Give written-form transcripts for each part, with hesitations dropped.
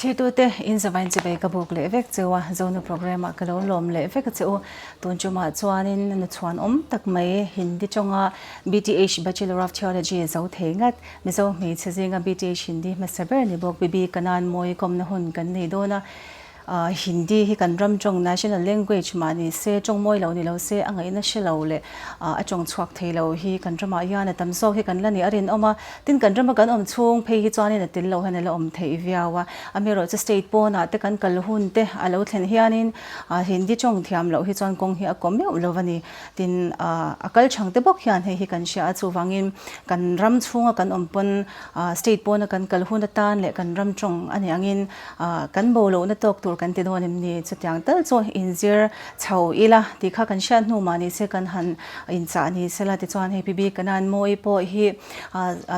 Thlirtute in zavain chibai ka buk leh vek cheu a, Zonu programme ah ka lo lawm leh vek a che u. Tun tumah chuanin nu chhuan awm tak mai Hindi tawnga BTH Bachelor of Theology zo thei ngat Mizo hmeichhe zinga BTH Hindi hmasa ber ni bawk Bibi Kanan Mawi kawmna hun kan nei dawn a. Hindi hi kan ram tawng national language mah ni se, tawng mawi lo ni lo se, a ngaihna hre lo leh a tawng chhuak thei lo hi kan ramah hian a tam zawk hi kan la nih a rinawm a. Tin, kan rama kan awm chhung phei hi chuanin a tel lo hian a la awm theih viau a. Amaherawhchu state pawnah te kan kal hun te a lo thlen hianin Hindi tawng thiam loh hi chuan kawng hi a kaw meuh lo a ni. Tin, a kal chhang te bawk hian hei hi kan hria a, chuvangin kan ram chhunga kan awm pawn state pawna kan kal hun atan leh kan ram tawng a nih angin kan bo lohna tawk tur kan ti dawn em ni? Chutiang tal chu inzir chho ila tih kha kan hriat hnu mah ni se kan han inchah ni sela tichuan hei Pi Kanan Mawi pawh hi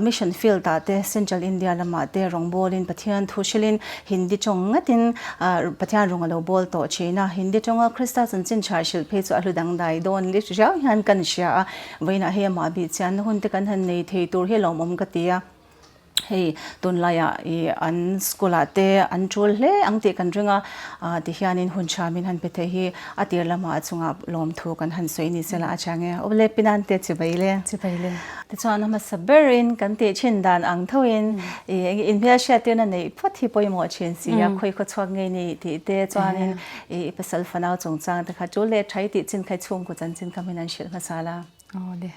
Mission field ah te Central India lamah te rawngbawlin Pathian thu hrilhin Hindi tawng ngatin Pathian rawng a lo bawl tawh thin a, Hindi tawnga Krista chanchin tha hrilh phei chu a hlu dangdai dawn lit riau hian kan hria a, vawiinah hei amah bih chianna hun te kan han nei thei tur hi lawmawm ka ti a. Hei tunlaiah ih an school ah te an tul hle ang tih kan ring a, tihianin hun tha min han pe thei hi a tir lamah a chungah lawmthu kan han sawi ni sela a chang e. Awle pinan te chibai le. Chibai le. Tichuan a hmasa berin kan tih thin dan ang thoin ih inhmel hriattirna neih phawt hi pawimawh thin si a, khawi khaw chhuak ngei ni tih te chuanin ih pasal fanau chungchang te kha tul leh thai tih chin kha i chhungkaw chanchin kha min han hrilh hmasa la. Awle.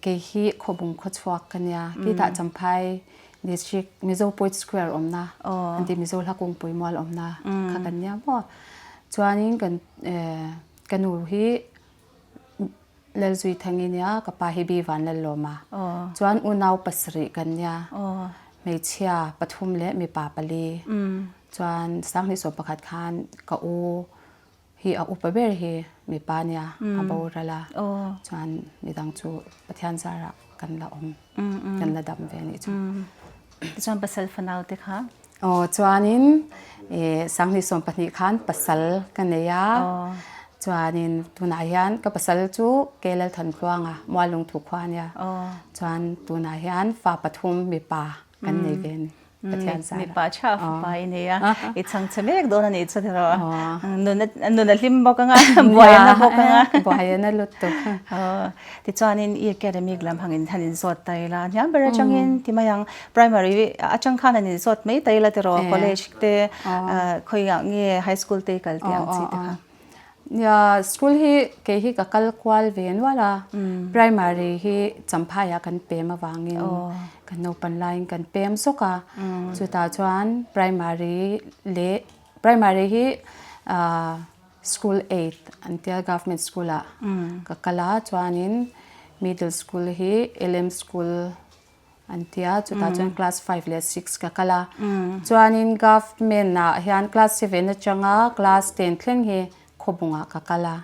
Kei hi Khawbung khawchhuak ka nia. Kitah Champhai District Mizo Poet Square awmna an ti Mizo Hlakungpui mual awmna kha kan nia maw. Chuanin kan ka nu hi Lalzuithangi nia ka pa hi Bi Vanlallawma. Chuan unau pasarih kan nia. Hmeichhia pathum leh mipa pali. Chuan Sanghnih sawm pakhat khan ka u Hi a upa ber hi mipa nia a boral a, chuan midang chu Pathian zarah kan la awm, kan la dam ve anih chu. Tichuan pasal fanau te kha? Aw chuanin 2020 khan pasal ka nei a, chuanin tunah hian ka pasal chu Kelal Thantluanga Muallungthu khua ania, chuan tunah hian fa pathum mipa kan nei ve a ni. Pathian zara. Mipa tha fapa i nei a, i chhang chhe mek dawn a nih chu tiraw. Nun a hlim bawk anga, buai a na bawk anga. Buai a na lutuk. Tichuanin i academic lam hangin han inzawt ta ila, hniam ber atangin ti mai ang, primary atang khan han inzawt mai ta ila tiraw, college te khawiah nge high school te i kal tih ang chi te kha. Nia, school hi kei hi ka kal kual ve nual a, primary hi Champhaiah kan pem avangin kan naupan laiin kan pem zawk a, chutah chuan primary leh primary hi school eight an tia government school ah ka kal a, chuanin middle school hi LM school An ti a, chutah chuan class five leh six ka kal a. Chuanin government ah hian class seven atanga class ten thleng hi khawbungah ka kal a.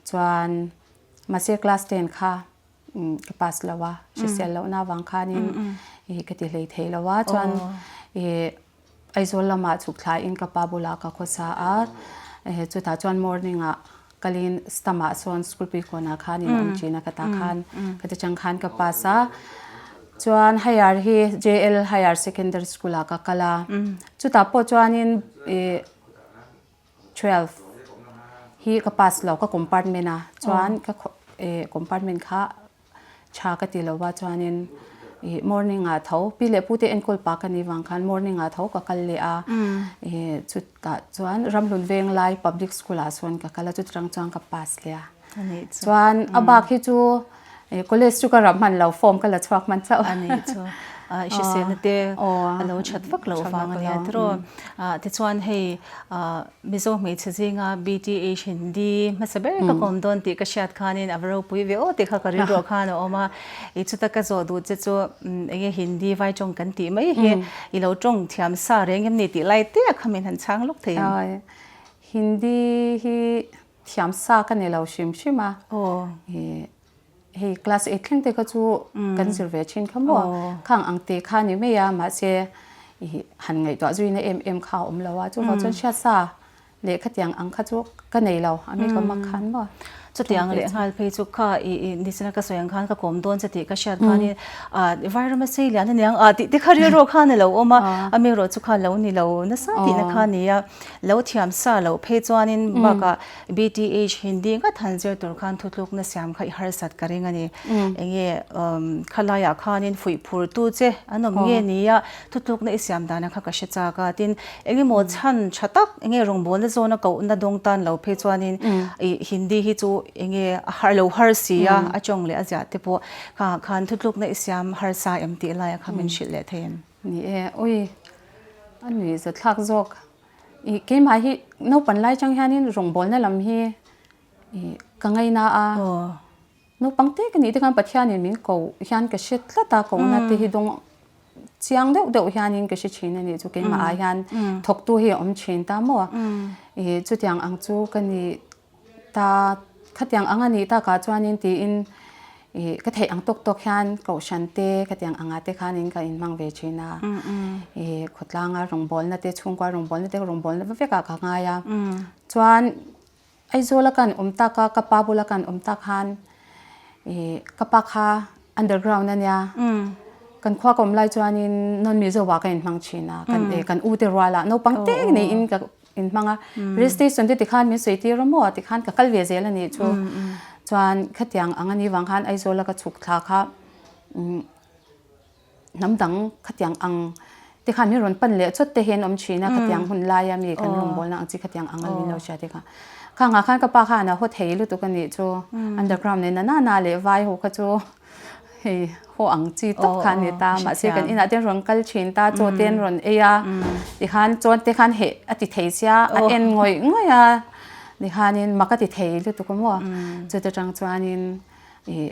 Chuan mahse class ten kha ka pass lo a, hrisel lohna avang khanin ka ti hlei thei lo a. Chuan ih Aizawl lamah chhuk thlaiin ka pa bulah ka khawsa a, chutah chuan morning ah kalin stamp ah sawn school pui kawnah khan in awm thin a ka tah khan ka ti chang khan ka pass a, chuan higher hi JL higher secondary school ah ka kal a, chutah pawh chuanin ih 12 hi ka pass lo ka compartment a chuan ka compartment kha Tha ka ti lo va chuanin ih morning ah tho pi leh pu te enkawl pa ka nih vang khan morning ah tho ka kal leh a ih chutah chuan Ramhlun Venglai public school ah sawn ka kal a chutang chuan ka pass leh a chuan a bak hi chu ih college chu ka rah hman lo form ka la chhuak hman chauh a nih chu i hriselna te a lo that vak loh vang a nia tiraw tichuan hei Mizo hmeichhe zinga BTH Hindi hmasa ber ka kawm dawn tih ka hriat khanin a va ropui ve aw tih kha ka rilruah khan a awm a. I chuta ka zawh duh che chu enge Hindi vai tawng kan tih mai hi i lo tawng thiam sa reng em ni tih lai te a kha min han chhang lawk thei em? Hindi hi thiam sa ka ni lo hrim hrim a. Hei class eight thleng te kha chu kan zir ve thin kha maw khang ang te kha ni mai a mahse ih han ngaihtuah zuina em em kha a awm lo a chuvang chuan hriatsa lehkha tiang ang kha chu ka nei lo a mi ka mak khan maw. Chutiang leh nghal phei chu kha i i nichina ka sawi ang khan ka kawm dawn che tih ka hriat khanin ah Vairama sei lian aniang ah tih te kha rilru khan a lo awm a, a mi erawh chu kha lo ni lo nasa tihna kha a ni a. Lo thiam sa loh phei chuanin bakah BTH Hindi ngat han zir tur khan thutlukna siam kha i harsat ka ring a ni. Enge khalaiah khanin fuih phur tu che an awm nge ni a, thutlukna i siam dana kha ka hre chak a. Tin, engemaw chhan tha tak enge rawngbawlna zawna kohna dawng tan lo phei chuanin i Hindi hi chu enge a har lo har si a, a tawng leh a ziah te pawh kha khan thutlukna i siam harsa em tih laiah kha min hrilh leh thei em? Ni e, ui a nuih zathlak zawk. I keimah hi naupan lai chang hianin rawngbawlna lam hi i ka ngaina a. Naupang te ka nih te khan Pathianin min ko hian ka hre tlat a, kohna te hi dawng chiang deuh deuh hianin ka hre thin a nih chu keimah ah hian thawktu hi a awm thin ta maw. I chutiang ang chu ka ni ta khatiang ang a nih takah chuanin tiin ih ka theih ang tawk tawk hian kohhran te khatiang angah te khanin ka inhmang ve thin a ih khawtlanga rawngbawlna te chhungkua rawngbawlna te rawngbawlna vekah ka ngai a chuan Aizawla kan awm tak a ka pa bula kan awm tak khan ih ka pa kha underground a nia kan khua ka awm lai chuanin non mizo ah ka inhmang thin a kan kan u te rualah naupang te niin ka in hmang a rail station te tikhan min sawi tir a maw tikhan ka kal ve zel a nih chu chuan khatiang ang a nih vang khan Aizawl a ka chhuk thla kha hnam dang khatiang ang te khan min rawn pan leh chawt te hi an awm thin a khatiang hun lai a mi kan rawngbawlna ang chi khatiang ang a min lo hria te kha khang ah khan ka pa khan a haw thei lutuk a nih chu underground nen na na leh vai ho kha chu Hei haw ang chi tawp kha a ni ta mahse kan inah te rawn kal thin ta chaw te an rawn ei a tikhan chuan te khan heh a ti thei sia a en ngawih ngawih a tikhanin mak a ti thei lutuk a maw chuta tang chuanin ih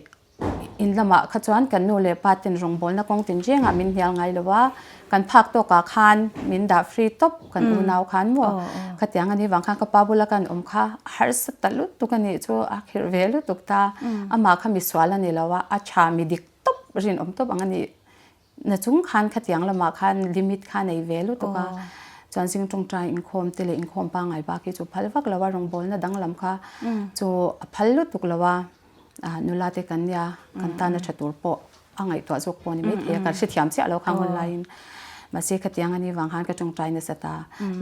in lamah kha chuan kan nu leh pa ten rawngbawlna kawng tin rengah min hnial ngai lo a kan phak tawkah khan min dah free tawp kan unau khan maw khatiang a nih vang khan ka pa bula kan awm kha a harsa ta lutuk a nih chu a khirh ve lutuk ta amah kha misual a ni lo a a tha mi dik tawp rinawm tawp ang a nih na chung khan khatiang lamah khan limit kha a nei ve lutuk a chuan zing tawngtai inkhawm te leh inkhawm pangngai bak hi chu phal vak lo a rawngbawlna danglam kha chu a phal lutuk lo a nula te kan nia kan tana tha tur pawh a ngaihtuah zawk pawh a ni maithei a, ka hrethiam chiah lo khang hun laiin mahse khatiang a nih vang khan ka tawngtai nasa ta.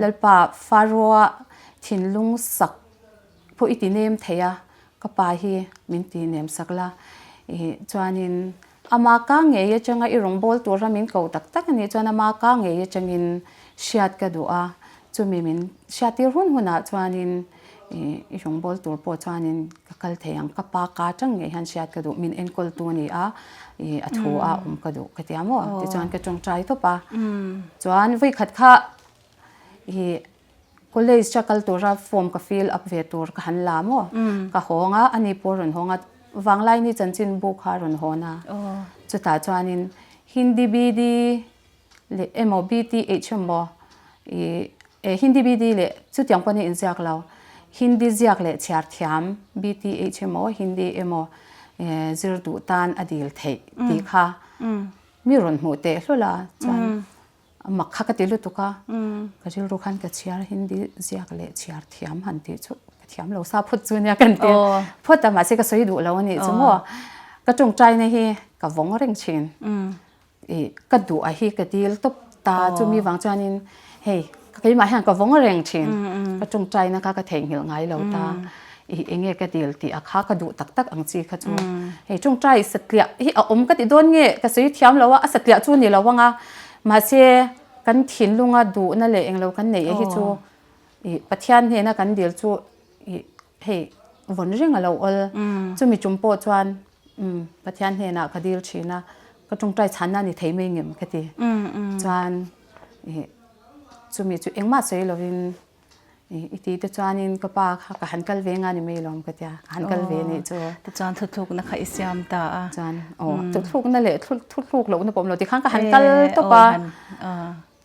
Lalpa Faroa thinlung sak pawh i ti nem thei a, ka pa hi min ti nem sak la ih chuanin ama ka ngei atanga i rawngbâwl tura min ko tak tak a nih chuan ama ka ngei atangin hriat ka duh a, chumi min hriattir hun hunah chuanin I rawngbâwl tur pawh chuanin ka kal thei ang, ka pa ka aṭang ngei hian hriat ka duh, min enkawltu a ni a, ih a thu a awm ka duh ka ti a maw? Tichuan ka ṭawngṭai tawp a, chuan vawikhat kha ih college a kal tura form ka fill up ve tur ka han la maw? Ka hawng a, ani pawh a rawn hawng a, Vanglaini chanchinbu kha a rawn hawn a, chutah chuanin Hindi BD leh emaw BTH emaw ih eh Hindi BD leh chutiang pawh ni inziak lo Hindi ziak leh chhiar thiam BTH emaw Hindi emaw eh zir duh tan a dil theih tih kha mi rawn hmuh teh hlawlh a chuan a mak kha ka ti lutuk a ka rilru khan ka chhiar Hindi ziak leh chhiar thiam han tih chu ka thiam lo sa phawt chu nia kan ti phawt a mahse ka sawi duh lo a nih chu maw ka tawngtaina hi ka vawng reng thin. Ih ka duh a hi ka dil tawp ta chumi vang chuanin hei keimah hian ka vawng reng thin ka tawngtaina kha ka theihnghilh ngai lo ta ih enge ka dil tih a kha ka duh tak tak ang chi kha chu hei tawngtai satliah hi a awm ka ti dawn nge ka sawi thiam lo a a satliah chu ni lo ang a mahse kan thinlunga duhna leh englo kan neih hi chu ih Pathian hnena kan dil chu ih hei vawn reng a lo awl chumi tum pawh chuan Umm Pathian hnenah ka dil thin a, ka tawngtai chhanna a ni thei mai ngem ka ti. Chuan ih chumi chu engmah sawi lovin ih i tih te chuanin ka pa kha ka han kal ve nga ni mai lawm ka tia, ka han kal ve nih chu. Tichuan thuthlukna kha i siam ta a. Chuan aw thuthlukna leh thuthluk lohna pawh awm lo tikhan ka han kal tawp a.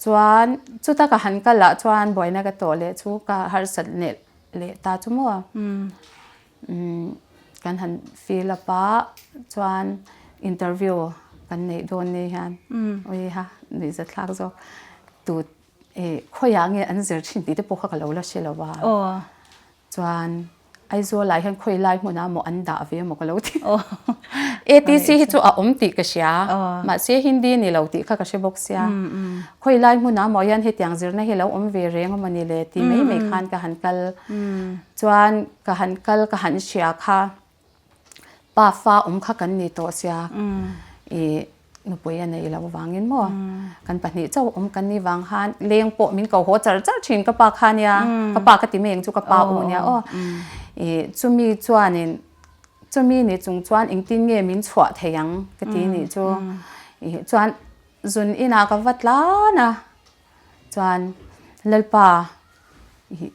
Chuan chuta ka han kal ah chuan buaina ka tawh leh chu ka harsat leh leh ta chu maw. Kan han fill up a chuan interview kan neih dawn ni hian ui ha nuih za thlak zawk tu eh khawiah nge an zir thin tih te pawh kha ka lo la hre lo a chuan. Aizawl ah hian khawi lai hmunah maw an dah ve maw ka lo ti. ATC hi chu a awm tih ka hria, mahse Hindi ni lo tih kha ka hre bawk sia. Khawi lai hmunah maw hian hetiang zirna hi lo awm ve reng a maw ni le ti mai mai khan ka han kal. Chuan ka han kal ka han hria kha pa fa awm kha kan ni tawh sia i nupui a nei lo vangin maw kan pahnih chauh awm kan ni vang khan leng pawh min ko haw char char thin ka pa kha nia ka pa ka ti mai ang chu ka pa u nia aw i chumi chuanin chumi ni chung chuan engtin nge min chhuah thei ang ka ti nih chu i chuan zun inah ka va tlan a chuan Lalpa i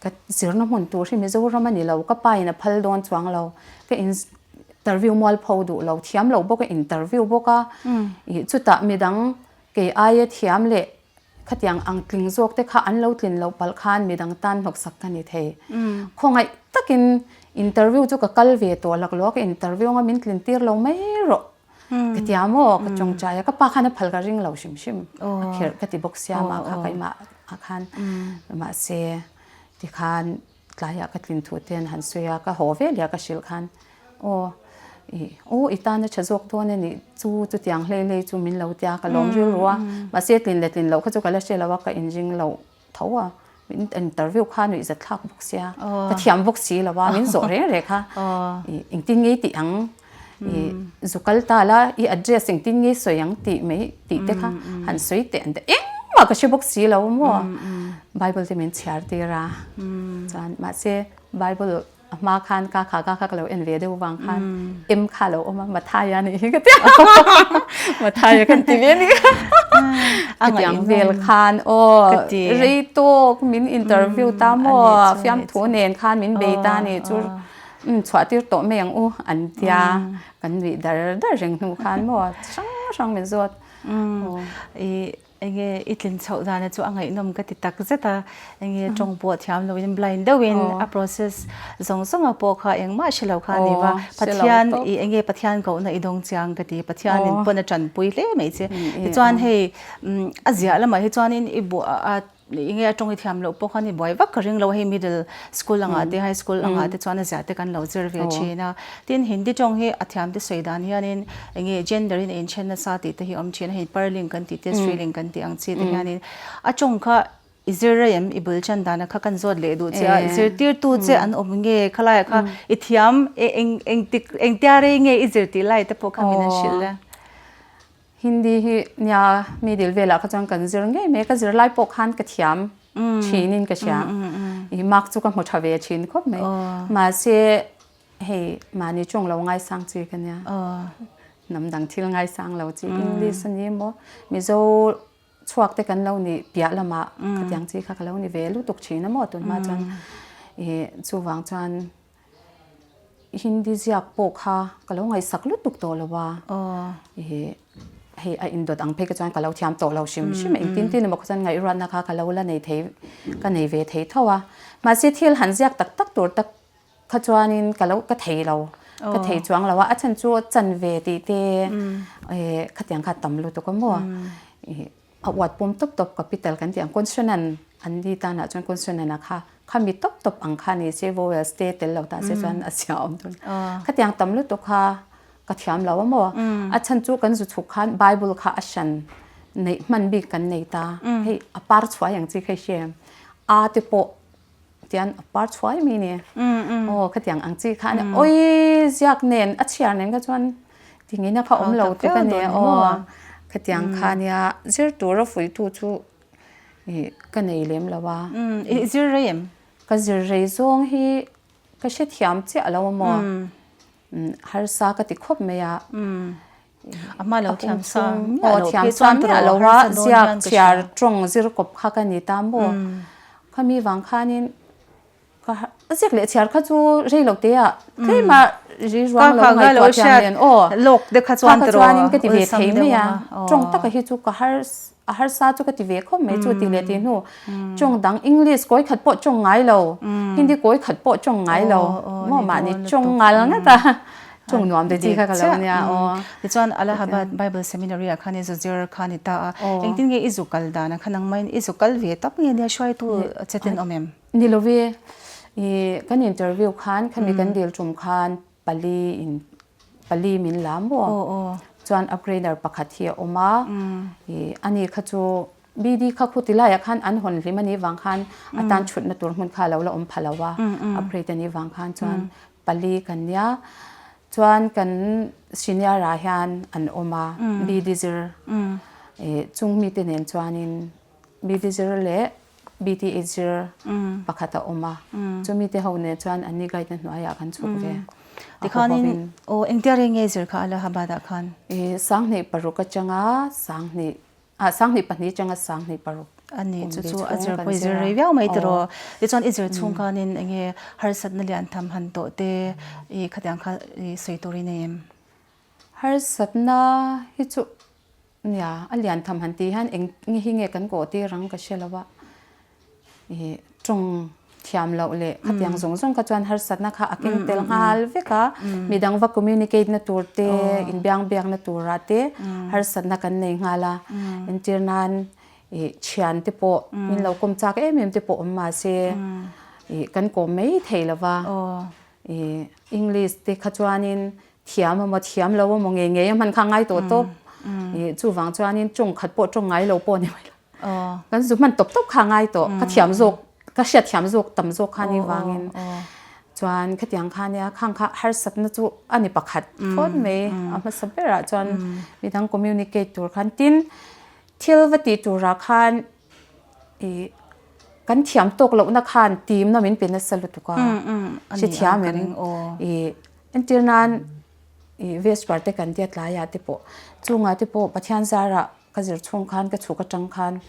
Ka zirna hmun tur hi Mizoram a ni lo, ka pa in a phal dawn chuang lo, ka interview mual pho duh lo, thiam lo bawk a interview bawk a, ih chutah midang kei aia thiam leh khatiang ang tling zawk te kha an lo tlin loh palh khan midang tan hnawksak ka ni thei. Khawngaih takin interview chu ka kal ve tawh laklawh a, ka interview anga min tlin tir lo mai rawh. Ka tia maw ka tawngtai a, ka pa khan a phal ka ring lo hrim hrim a kherh ka ti bawk sia mah kha keimah ah khan mahse tikhan tlaiah ka tlin thu te an han sawi a, ka haw ve leh a ka hrilh khan aw ih aw i tan a tha zawk dawn a nih chu chutiang hlei hlei chu min lo tia ka lawm rilru a, mahse tlin leh tlin loh kha chu ka la hre lo a ka inring loh. Tho a, min interview kha nuih zat thlak bawk sia, ka thiam bawk si lo a, min zawh reng reng kha i engtin nge i tih ang, i zu kal ta la i address engtin nge i sawi ang tih mai tih te kha han sawi teh an ti engmah ka hre bawk si lo maw, Bible te min chhiar tir a, chuan mahse Bible A hma khan ka kha ka kha ka lo en ve deuh vang khan M kha lo awm a Mathaia nih hi ka ti a Mathaia kan ti ve a ni A tiang vel khan aw rei tawk min interview ta maw fiamthu nen khan min bei ta ni chu chhuah tir tawh mai ang u an tia kan nuih dar dar reng hnu khan maw hrang hrang min zawt. Enge i tlin chhoh dana chu a ngaihnawm ka ti tak zet a, enge tawng pawh thiam loin blind deuhin a process zawng zawnga pawh kha engmah hre lo kha a ni va, Pathian i enge Pathian kohna i dawng chiang ka ti, Pathianin pawn a tanpui hle mai che. Tichuan hei a ziah lamah hi chuanin i buah a enge a tawng i thiam loh pawh khan i buai vak ka ring lo a, hei middle school angah te high school angah te chuan a ziah te kan lo zir ve thin a. Tin Hindi tawng hi a thiam te sawi dan hianin enge gender in a inthen nasa tih te hi a awm thin a, hei parling kan tih te striling kan tih ang chi te hianin a tawng kha i zir rei em i bul chan dana kha kan zawt leh duh che a, zirtirtu che an awm nge khalaiah kha i thiam eng engtik engtia rei nge i zir tih lai te pawh kha min an hrilh e. Hindi hi nia middle velah kha chuan kan zir ngei mai, ka zir lai pawh khan ka thiam thinin ka hria, i mark chu ka hmu tha ve thin khawp mai, mahse Hei mahni chung lo ngaisang chi ka nia. Hnam dang thil ngaisang lo chi English a ni maw Mizo chhuak te kan lo ni piah lamah khatiang chi kha ka lo ni ve lutuk thin a maw tunhma chuan ih chuvang chuan Hindi ziak pawh kha ka lo ngaihsak lutuk tawh lo a ih hei a indawt ang phei ka chuan ka lo thiam tawh lo hrim hrim a engtin tin emaw kha chuan ngaihruatna kha ka lo la nei thei ka nei ve thei tho a mahse thil han ziak tak tak tur tak Kha chuanin ka lo ka thei lo, ka thei chuang lo a, a chhan chu chan ve tih te eh khatiang kha tam lutuk a maw ih a uat pawm tawp tawp capital kan tih ang consonant an ni tanah chuan consonant a kha khami tawp tawp ang kha ni se vowels te tel lo ta se chuan a zia awm dawn khatiang tam lutuk kha ka thiam lo a maw a chhan chu kan zu chhuk khan bible kha a hran neih hman bik kan nei ta hei a par chhuai ang chi kha i hria em a te pawh Tian a par chhuai mai ni. Aw khatiang ang chi kha a ni. Awi ziak nen a chhiar nen kha chuan tingina kha awm lo tluk a ni. Aw khatiang kha a nia zir tura fuitu chu ih ka nei lem lo a. I zir rei em? Ka zir rei zawng hi ka hrethiam chiah lo a maw. Harsa ka ti khawp mai a. A hma lo thiam sa miah lo phei chuan miah lo a ziak chhiar tawng zir kawp kha ka ni ta maw khami vang khanin ka ziak leh chhiar kha chu rei lo te ah tlem a ri ruang lo ngaihtuah thiam nen aw lawk te kha chuan chuanin ka ti ve thei mai a tawng taka hi chu ka har A harsa chu ka ti ve khawp mai chu ti leh ti hnu tawng dang English kawi khat pawh tawng ngai lo, Hindi kawi khat pawh tawng ngai lo maw mahni tawng ngal ngat a tawng nuam te chi kha ka lo nia aw. Tichuan Allahabad Bible Seminary ah khan i zu zir kha ni ta a, engtin nge i zu kal dan a kha nangmahin i zu kal ve tak nge nia hruaitu che ten awm em? Ni lo ve. I kan interview khan khami kan dil tum khan pali in pali min la maw? Chuan upgrader pakhat hi a awm a, i ani kha chu BD kha khuti laiah khan an hawn hlim anih vang khan a tan thutna tur hmun kha a lo la awm pha lo a, upgrade anih vang khan chuan pali kan nia. Chuan kan senior ah hian an awm a, BD zir i chung mite nen chuanin BD zir leh BTA zir pakhat a awm a, chumi te ho nen chuan an ni guide na hnuaiah kan chhuk ve. Tikhanin aw engtia reng nge zir kha Allahabad ah khan? 2006 atanga 20 ah 2002 atanga 2006 Ani chu chu a zir pawh i zir rei viau mai tiraw. Tichuan i zir chhung khanin enge harsatna lian tham han tawh te i khatiang kha i sawi tur i nei em? Harsatna hi chu Nia, a lian tham han tih hian eng nge hi nge kan kawh tir ang ka hre lo a, ih tawng thiam loh leh khatiang zawng zawng kha chuan harsatna kha a keng tel nghal vek a, midang va communicate na tur te, inbiang biak na turah te harsatna kan nei nghal a, entir nan ih thian te pawh min lo kawm chak em em te pawh awm mahse ih kan kawm mai thei lo va, ih English te kha chuanin Thiam a maw, thiam lo a maw, ngei ngei a hman kha a ngai tawh tawp. Ih chuvang chuanin tawng khat pawh tawng ngai lo pawh a ni mai lo. Kan zu hman tawp tawp kha a ngai tawh. Ka thiam zawk, ka hriat thiam zawk tam zawk kha ni vangin. Chuan khatiang kha nia khang kha harsatna chu a ni pakhat phawt mai a hmasa berah chuan midang communicate tur khan tin thil va tih turah khan ih kan thiam tawk lohna khan timna min pe nasa lutuk a. Hrethiam em? Ih Entir nan ih Vesper te kan tia tlaiah te pawh chungah te pawh Pathian zarah ka zir chhung khan ka chhuk atang khan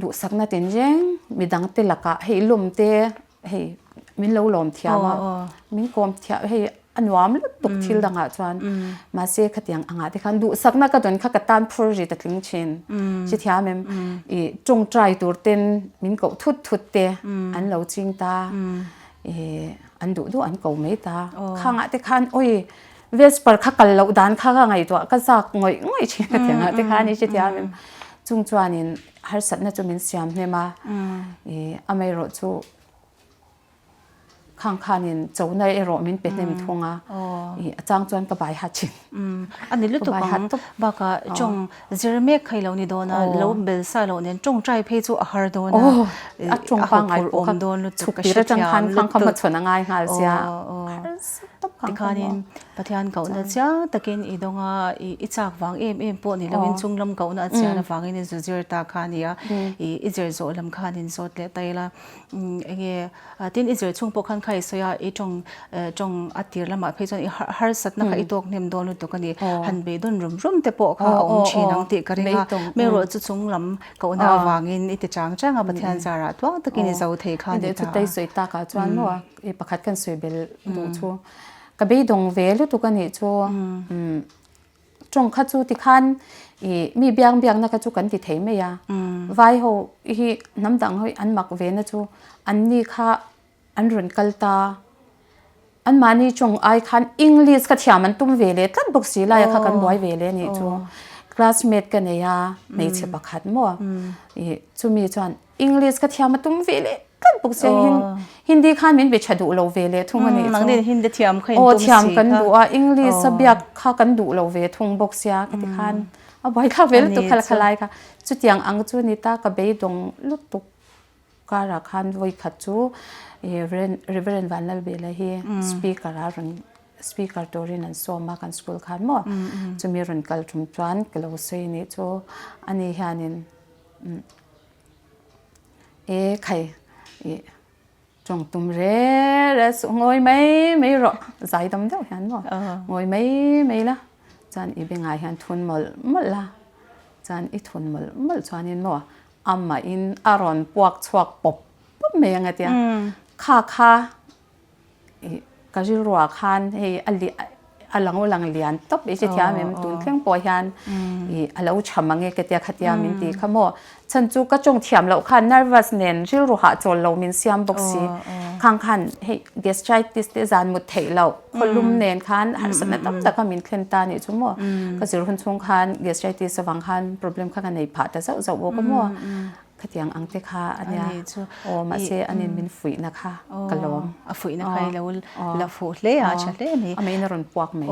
duhsakna tin reng midang te lakah hei lawm te hei min lo lawm thiam a min kawm thiam hei a nuam lutuk thil dangah chuan mahse khatiang angah te khan duhsakna ka dawn kha ka tan phur ri ta tling thin si thiam em ih tawngtai tur ten min koh thut thut te an lo ching ta. Ih an duh duh an ko mai ta. Khangah te khan awi Vesper kha kal loh dan kha ka ngaihtuah ka zak ngawih ngawih thin a tiangah te khan i hrethiam em. Chung chuanin harsatna chu min siam hnem a, ih amaherawh chu khang khanin chona erawh min pe hnem thung a, ih a chang chuan ka bai hat thin. A ni lutuk ang bakah tawng zir mek kha i lo ni dawn a, lo bel sa loh nen tawngtai phei chu a har dawn a, a huphurh awm dawn lutuk ka hrethiam lutuk tikhanin Pathian kohna chiang takin i dawng a, i chak vang em em pawh ni loin chung lam kohna a chian avangin i zu zir ta kha a ni a, i zir zawh lam khan in zawt leh ta ila enge Tin, i zir chhung pawh khan kha i sawi a, i tawng tawng a tir lamah phei chuan i harsatna kha i tawk hnem dawn lutuk a ni. Han beidawn rum rum te pawh kha a awm thin ang tih ka ring a. Hmeirawh chu chung lam kohna avangin i ti chang chang a, Pathian zarah tuang takin i zo thei kha a ni ta. Chutei sawi takah chuan maw i pakhat kan sawi bel duh chu ka beidawng ve lutuk a nih chu. Tawng kha chu tikhan ih mi biang biakna kha chu kan ti thei mai a, vai ho hi hnam dang ho hi an mak ve na chu an ni kha an rawn kal ta, an mahni tawng ai khan English kha thiam an tum ve leh tlat bawk si lai a kha kan buai ve leh a nih chu. Classmate ka nei a hmeichhe pakhat maw ih chumi chuan English ka thiam a tum ve leh tlat bawk sia Hindi khan min be tha duh lo ve leh thung a nih chu. Nangni Hindi thiam kha in tum si kha. Thiam kan duh a English a biak kha kan duh lo ve thung bawk sia ka ti khan a buaithlak ve lutuk kha kha lai kha. Chutiang ang chu ni ta ka beidawng lutuk karah khan vawi khat chu Reverend Vanlalbela hi speaker a rawn speaker turin an sawm a kan school khan maw chumi rawn kal tum chuan ka lo sawi nih chu ani hianin E khai i tawng tum re re suh ngawi mai mai rawh zai dam deuh hian maw ngawi mai mai la chuan i bengah hian thun mawlh mawlh la chuan i thun mawlh mawlh chuanin maw amahin a rawn puak chhuak pawp pawp mai ang a tia kha kha Ih ka rilruah khan hei a li a lang u lang lian tawp i hrethiam em tun thleng pawh hian ih a lo tha mang e ka tia khatia min ti kha maw chhan chu ka tawng thiam loh khan nervous nen rilru hahchawl lo min siam bawk si khang khan hei gastritis te zan mut theih loh khawlum nen khan harsatna tam tak a min thlen ta nih chu maw ka zir hun chhung khan gastritis avang khan problem kha ka nei phah ta zauh zauh bawk a maw. Khatiang ang te kha a nia. Aw mahse anin min fuihna kha ka lawm. A fuihna kha i lo la fuh hle a, a tha hle a ni. A meiin a rawn puak mai.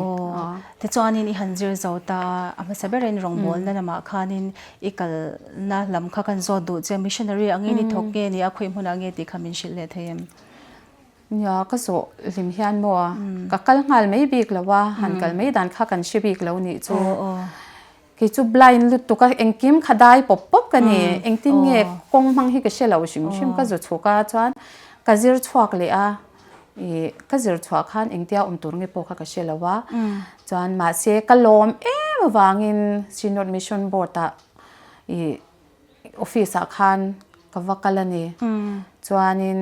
Tichuanin i han zir zo ta, a hmasa berin rawngbawlna lamah khanin i kalna lam kha kan zawt duh che, missionary angin i thawk nge ni a, khawi hmunah nge tih kha min hrilh leh thei em? Nia, ka zawh hlim hian maw ka kal nghal mai bik lo a, han kal mai dan kha kan hre bik lo nih chu. Kei chu blind lutuk a, engkim kha dai pawp pawp ka ni. Engtin nge kawng hmang hi ka hre lo hrim hrim ka zu chhuk a, chuan ka zir chhuak leh a, ih ka zir chhuah khan engtia awm tur nge pawh kha ka hre lo a, chuan mahse ka lawm em avangin Synod Mission Board ah ih office ah khan ka va kal a ni. Chuanin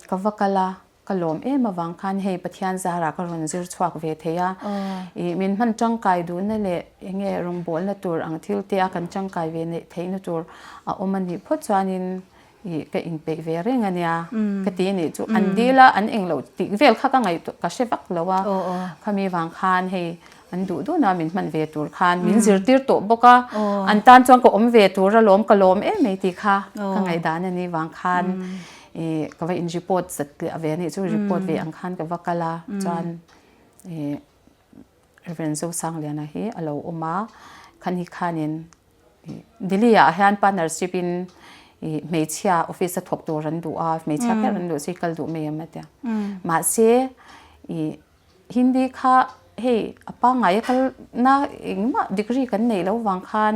ka va kal a. Ka lawm em avang khan hei Pathian zarah ka rawn zir chhuak ve thei a, ih min hman tangkai duhna leh enge rawngbawlna tur ang thil te a kan tangkai ve neih theihna tur a awm a nih phawt chuanin ih ka inpeih ve reng a nia ka ti a nih chu an dil a an englo tih vel kha ka ngaihtuah ka hre vak lo a, khami vang khan hei an duh duhna min hman ve tur khan min zirtir tawh bawk a, an tan chuan ka awm ve tur alawm ka lawm em mai tih kha ka ngaihdan a nih vang khan. Ih ka va in report zat leh ve anih chu report ve ang khan ka va kal a chuan ih Reverend Zosangliana hi a lo awm a khani khanin ih Delhi ah hian partnership in ih hmeichhia office a thawk tur an duh a hmeichhia kher an duh chu i kal duh mai em a tia mahse ih Hindi kha hei a pangngai a kalna engmah degree kan neih loh vang khan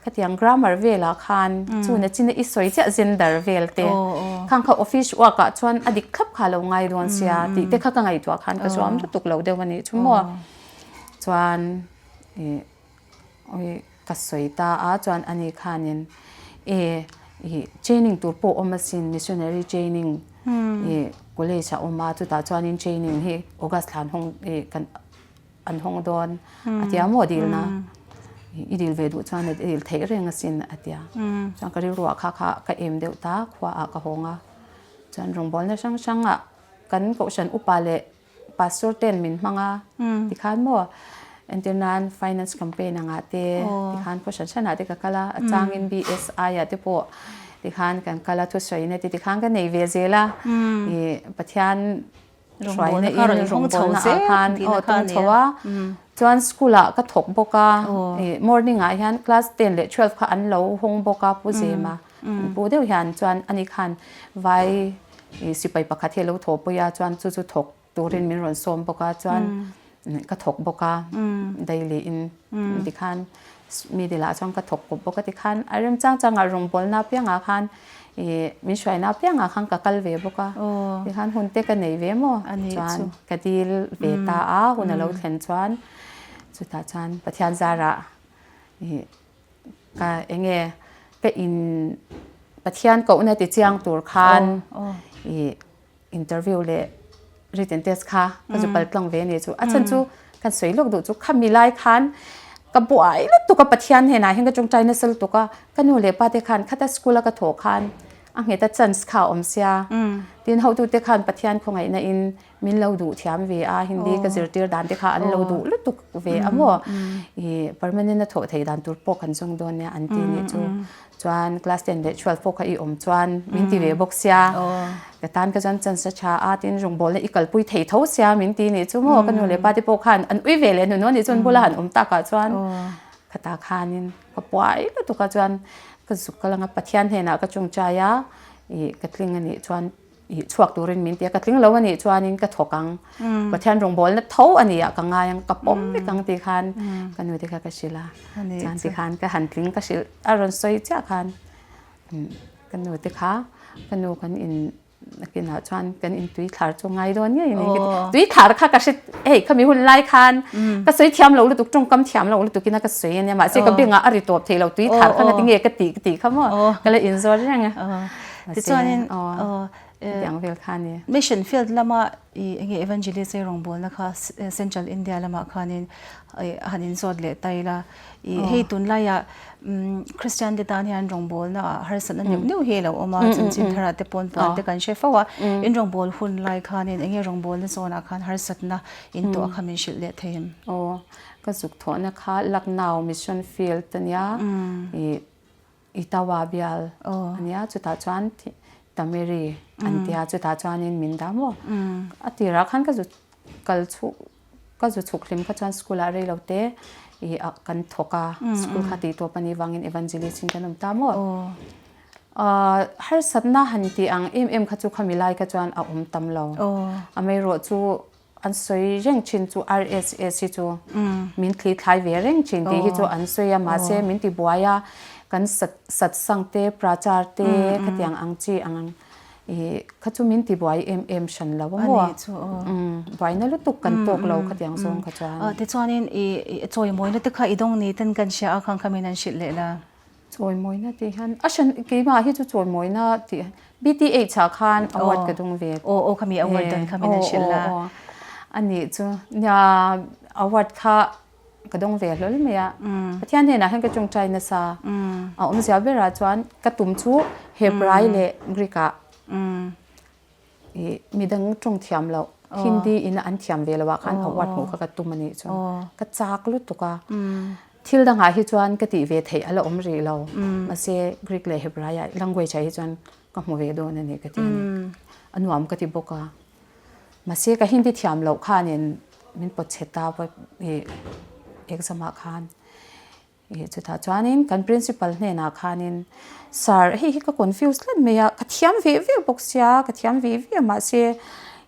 khatiang grammar velah khan chuna china i sawi chiah gender vel te khang kha office work ah chuan a dik thlap kha lo ngai dawn sia tih te kha ka ngaihtuah khan ka zuam lutuk lo deuh a nih chu maw chuan ih Ui ka sawi ta a chuan ani khanin e ih training tur pawh awm asin missionary training ih college a awm a chutah chuanin training hi August thlan hawng ih kan an hawng dawn a tia maw dilna i dil ve duh chuan i dil theih reng asin a tia chuan ka rilruah kha kha ka em deuh ta khuaah ka hawng a chuan rawngbawlna hrang hrangah kan kohhran upa leh Pastor ten min hmang a tikhan maw entir nan finance campaign anga te tikhan khaw hran hran ah te ka kal a a changin BSI ah te pawh tikhan kan kal a thusawi te tikhan ka nei ve zel a ih Pathian hruaina in rawngbawlna ah khan aw tung chho a chuan school ah ka thawk bawk a ih morning ah hian class ten leh twelve kha an lo hawng bawk a Pu Zema pu deuh hian chuan ani khan vai I sipai pakhat hi a lo thawhpui a chuan chu chu thawk turin min rawn sawm bawk a chuan ka thawk bawk a daily in tikhan mi dilah chuan ka thawk kawp bawk a tikhan a remchang changah rawngbawlna apiangah khan i min hruaina apiangah khan ka kal ve bawk a tikhan hun te ka nei ve maw chuan ka dil ve ta a hun a lo thlen chuan chutah chuan Pathian zarah i Ka enge ka in Pathian kohna ti chiang tur khan i interview leh written test kha ka zu pal tlang ve ni chu a chhan chu kan sawi lawk duh chu khami lai khan ka buai lutuk a Pathian hnenah hian ka tawngtai nasa lutuk a ka nu leh pa te khan khata school a ka thawh khan a ngheta chance kha a awm sia tin hotute khan Pathian khawngaihna in Min lo duh thiam ve a, Hindi ka zirtir dan te kha an lo duh lutuk ve a maw? I permanent a thawh theih dan tur pawh kan zawng dawn nia an ti nih chu. Chuan class ten leh twelve pawh kha i awm chuan min ti ve bawk sia. Ka tan ka chuan chance a tha a, tin rawngbawlna i kalpui thei tho sia min ti nih chu maw? Ka nu leh pa te pawh khan an ui ve leh hnuhnawh nih chuan bula han awm takah chuan khatah khanin ka puai lutuk a chuan ka zuk kal anga Pathian hnenah ka tawngtai a, i ka tling anih chuan Ih chhuak turin min ti a, ka tling lo a nih chuanin ka thawk ang, Pathian rawngbawlna tho a nih ah ka ngai ang, ka pawm vek ang tih khan ka nu te kha ka hrilh a, chuan ti khan ka han tling ka hrilh a rawn sawi chiah khan ka nu te kha ka nu kan in nakinah chuan kan in tui thlar chu ngai dawn ngei a ni ka ti, tui thlar kha ka hre hei khami hun lai khan ka sawi thiam lo lutuk tawngkam thiam lo lutuk in a ka sawi a nia mahse ka bengah a ri tawp thei lo tui thlar kha nga tinge ka tih ka tih kha maw ka la inzawt reng a. Tichuanin hetiang vel kha a ni. Mission field lama i enge evangelist ei rawngbawlna kha Central India lamah khanin han inzawt leh ta ila. I hei tunlaiah Christian te tan hian rawngbawlna ah harsatna neuh neuh hi a lo awm a, chanchin tharah te pawn puan te kan hre fo a. In rawngbâwl hun lai khanin enge rawngbawlna zawnah khan harsatna in tuah kha min hrilh leh thei em? Aw, ka zuk thawhna kha Lucknow Mission Field a nia. I. Itawa bial a nia chutah chuan Tameri an tia chutah chuanin min dah maw a tirah khan ka zu kal chhuh ka zu chhuk hlim kha chuan school ah rei lo te ih ah kan thawk a school kha tih tawp a nih vangin evangelist in kan awm ta maw ah harsatna han tih ang em em kha chu khami lai kha chuan a awm tam lo amaherawhchu An sawi reng thin chu RSS hi chu min thli thlai ve reng thin tih hi chu an sawi a, mahse min ti buai a, kan sat satsang te, prachar te khatiang ang chi ang ih kha chu min ti buai em em hran lo a maw? Buaina lutuk kan tawk lo khatiang zawng kha chuan. Tichuanin ih chawimawina te kha i dawng ni ten kan hria a, khang kha min an hrilh leh la. Chawimawina tih hian a hran keimah hi chu chawimawina tih BTH ah khan award ka dung ve. Aw aw khami award dawn kha min an hrilh la. A nih chu nia award kha ka dawng ve hlawl mai a. Pathian hnenah hian ka tawngtai nasa. A awmzia berah chuan ka tum chu Hebrai leh Greek ah Ih midang tawng thiam loh Hindi in a an thiam ve loh ah khan award hmuh kha ka tum a nih chu ka chak lutuk a thil dangah hi chuan ka tih ve theih a la awm rih lo mahse Greek leh Hebrai ah language ah hi chuan ka hmu ve dawn a ni ka ti a ni a nuam ka ti bawk a mahse ka Hindi thiam loh khanin min pawt chhe ta ih exam ah khan. Ih chutah chuanin kan principal hnenah khanin sir hei hi ka confuse tlat mai a ka thiam ve ve bawk sia ka thiam ve ve mahse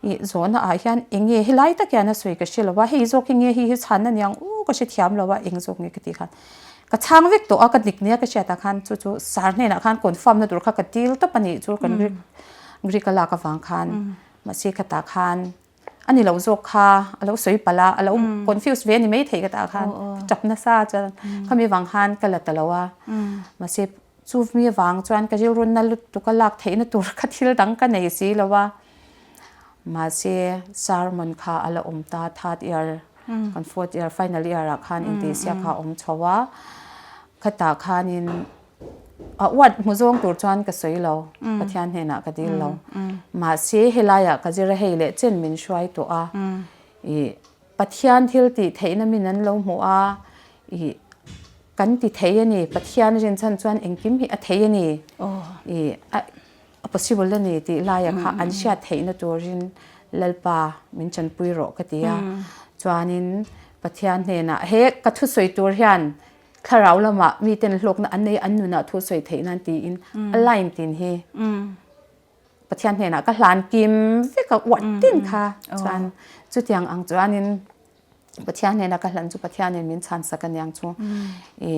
ih zawhna ah hian eng nge helai tak hian a sawi ka hre lo a hei zawk hi nge hei hi chhan a niang u ka hre thiam lo a eng zawk nge ka tih khan ka chhang vek tawh a ka dik nia ka hriat ah khan chu chu sir hnenah khan confirm na tur kha ka dil tawp a nih chu kan Greek a lak avang khan mahse khatah khan A ni lo zawk kha a lo sawi palh a, a lo confuse ve a ni maithei ka tah khan ka tap nasa chuan khami vang khan ka la ta lo a. Mahse chu mi vang chuan ka rilru na lutuk a lak theihna tur kha thil dang ka nei si lo a. Mahse sermon kha a la awm ta third year kan fourth year final year ah khan intihsiak kha a awm chho a. Khatah khanin A uat hmu zawng tur chuan ka sawi lo, Pathian hnenah ka dil lo. Mahse helaiah ka zir a hei leh chen min hruai tawh a, ih Pathian thil tih theihna min an lo hmuh a, ih kan ti thei a ni, Pathian rinchhan chuan engkim hi a thei a ni, ih a possible a ni tih laia kha an hriat theihna turin Lalpa min chanpui rawh ka ti a. Chuanin Pathian hnenah he ka thusawi tur hian Thlarau lamah miten hlawkna an nei a, an nunah thu sawi theih nan tiin a line tin hi Pathian hnenah ka hlan kim vek a, uah tin kha chuan chutiang ang chuanin Pathian hnena ka hlan chu Pathianin min chhan sak aniang chu i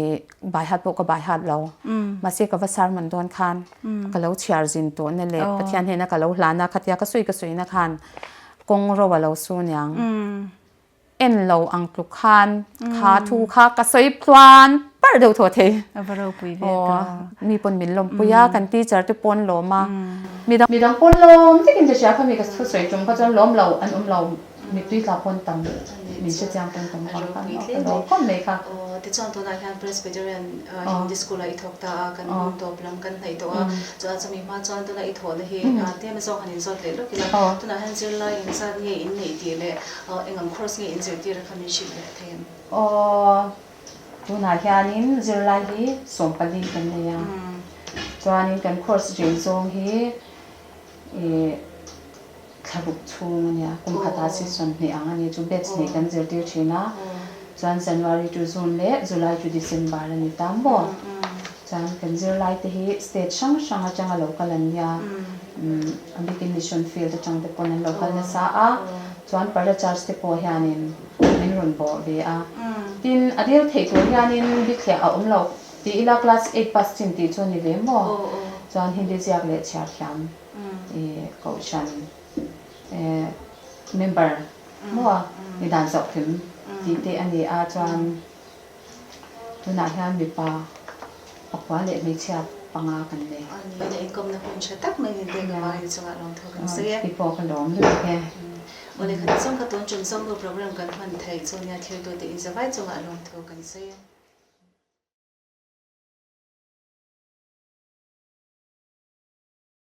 bai hat pawh ka bai hat lo. Mahse ka va sermon dawn khan ka lo chhiar zin tawhna leh Pathian hnena ka lo hlan a, khatia ka sawi ka sawina khan kawng ro a lo su aniang. En lo ang tluk khan kha thu kha ka sawi tluan parh deuh thaw thei. A va ropui ve ta. Mi pawn min lawmpui a, kan teacher te pawn lawm a. Midang pawn lawm takin ka hria kha mi ka thu sawi tum kha chuan lawm lo an awm lo mittui tla pawn tam min hre chiang pawn tam vang khan ka lawm khawp mai kha. Tichuan tunah hian Presbyterian Hindi School ah i thawk ta a, kan hun tawp lam kan hnaih tawh a, chuan chumi hma chuan tuna i thawhna hi tlem zawk han inzawt leh lawk ila, tunah hian zirlai inzat nge inneih tih leh Aw, eng ang course nge in zirtir a kha min hrilh leh thei em? Aw, tunah hianin zirlai hi 14 kan nei a, chuanin kan course rei zawng hi ih thla ruk chhung a nia, kum khatah session hnih ang a ni, chu batch hnih kan zirtir thin a, chuan January to June leh July to December a ni ta maw? Chuan kan zirlai te hi state hrang hrang atanga lo kal an nia, a bikin mission field atang te pawn an lo kal nasa a, chuan para church te pawh hianin min rawn bawh ve a. Tin, a dil theih tur hianin bithliah a awm lo ti ila class eight pass chin tih chu a ni ve maw? Chuan Hindi ziak leh chhiar thiam i kohhran member maw ni dan zohhlim tih te a ni a, chuan. Tunah hian mipa pakua leh hmeichhia panga kan nei. A ni a, inkawmna hun tha tak mai ni te ka vai chungah lawmthu kan sawi e. Ti pawh ka lawm lutuk e. Awle khat zawng ka tun tum zawng nu program kan hman theih chu nia thiltute inzavai chungah lawmthu kan sawi e.